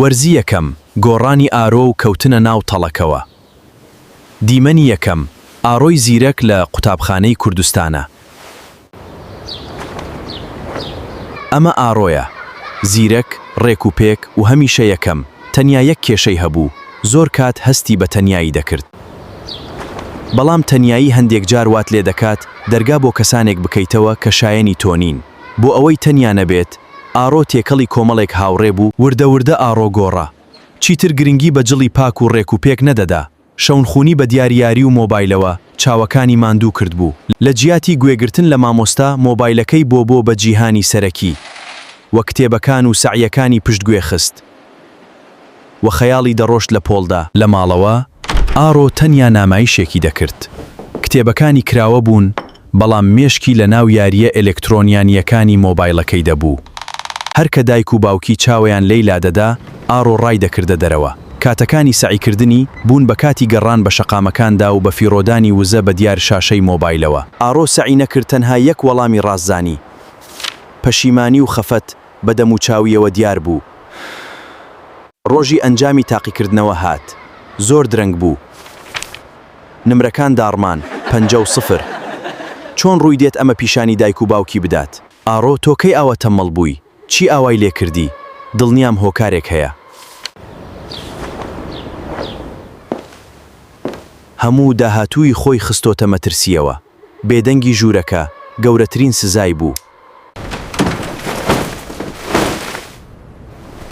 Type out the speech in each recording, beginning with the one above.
وەرزی یەکەم، گۆڕانی ئارۆ و کەوتنە ناو تەڵەکەوە. دیمەنی یەکەم، ئارۆی زیرەک لە قوتابخانەی کوردستانە. ئەمە ئارۆیە. زیرەک، ڕێک و پێک و هەمیشە یەکەم، تەنیا یەک کێشەی هەبوو، زۆر کات هەستی بە تەنیایی دەکرد. بەڵام تەنیایی هەندێک جار وات لێ دەکات دەرگا بۆ کەسانێک بکەیتەوە کە شایەنی تۆ نین. بۆ ئەوەی تەنیا نەبێت، ئارۆ تێکەڵی کۆمەڵێک هاوڕێ بوو، وردە وردە ئارۆ گۆڕا. چیتر گرنگی بە جڵی پاک و ڕێک و پێک نەدەدا. شەونخونی بە دیار یاری و مۆبایلەوە چاوەکانی ماندوو کردبوو. لە جیاتی گوێگرتن لە مامۆستا مۆبایلەکەی بۆ بۆ بە جیهانی سەرەکی و کتێبەکان و سەعیەکانی پشتگوێ خست و خەیاڵی دەڕۆشت لە پۆڵدا. لە ماڵەوە ئارۆ تەنیا نامایشێکی دەکرد. کتێبەکانی کراوە بوون بەڵام مێشکی لە ناو یارییە ئێلێکترۆنیانییەکانی مۆبایلەکەی دەبوو. هەر کە دایک و باوکی چاویان لێی لادەدا، ئارۆ ڕای دەکردە دەرەوە. کاتەکانی سەعیکردنی، بوون بە کاتی گەڕان بە شەقامەکاندا و بەفیڕۆدانی وزە بە دیار شاشەی مۆبایلەوە. ئارۆ سەعی نەکرد تەنها یەک وەڵامی ڕاست زانی. پەشیمانی و خەفەت بە دەموچاویەوە دیار بوو. ڕۆژی ئەنجامی تاقیکردنەوە هات. زۆر درەنگ بوو. نمرەکان داڕمان، پەنجە و سفر. چۆن ڕووی دێت ئەمە پیشانی دایک و باوکی بدات؟ ئارۆ تۆ کەی ئاوا تەممەڵ بووی؟ چی ئاوای لێ کردی؟ دڵنیام هۆکارێک هەیە. هەموو داهاتووی خۆی خستۆتە مەترسییەوە. بێدەنگی ژوورەکە، گەورەترین سزای بوو.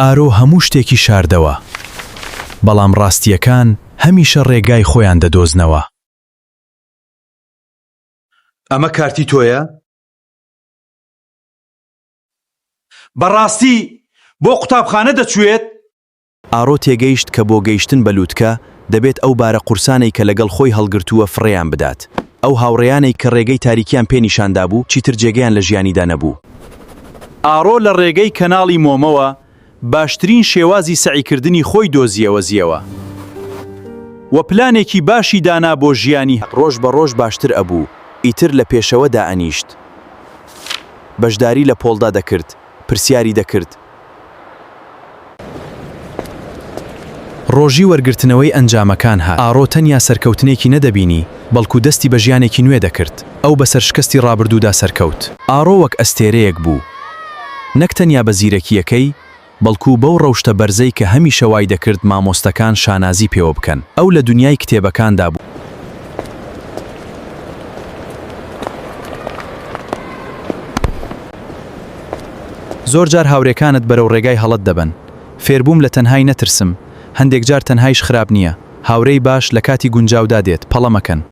ئارۆ هەموو شتێکی شاردەوە، بەڵام ڕاستییەکان هەمیشە ڕێگای خۆیان دەدۆزنەوە. ئەمە کارتی تۆیە؟ بەڕاستی بۆ قوتابخانە دەچووێت؟ ئارۆ تێگەیشت کە بۆ گەیشتن بە لووتکە، دەبێت ئەو بارە قورسانەی کە لەگەڵ خۆی هەڵگرتووە فڕێیان بدات. ئەو هاوڕێیانەی کە ڕێگەی تاریکیان پێ نیشان دابوو، چیتر جێگەیان لە ژیانیدا نەبوو. ئارۆ لە ڕێگەی کەناڵی مۆمەوە باشترین شێوازی سەعیکردنی خۆی دۆزیەوەزیەوە و پلانێکی باشی دانا بۆ ژیانی. ڕۆژ بە ڕۆژ باشتر ئەبوو، ئیتر لە پێشەوە دائەنیشت. بەشداری لە پۆڵدا دەکرد، پرسیاری دەکرد. ڕۆژی وەرگرتنەوەی ئەنجامەکان هات. ئارۆ تەنیا سەرکەوتنێکی نەدەبینی، بەڵکو دەستی بە ژیانێکی نوێ دەکرد. ئەو بەسەر شکستی ڕابردوودا سەرکەوت. ئارۆ وەک ئەستێرەیەک بوو. نەک تەنیا بە زیرەکییەکەی، بەڵکو بەو ڕەوشتە بەرزەی کە هەمیشە وای دەکرد مامۆستەکان شانازی پێوە بکەن. ئەو لە دونیای کتێبەکاندا بوو. زۆرجار هاورێکانت بەرەو ڕێگای هەڵەت دەبەن. فێربووم لە تەنهای نەترسم، هەندێک جار تەنهایش خراپ نییە، هاورێی باش لە کاتی گونجاودا دێت، پەڵە مەکەن.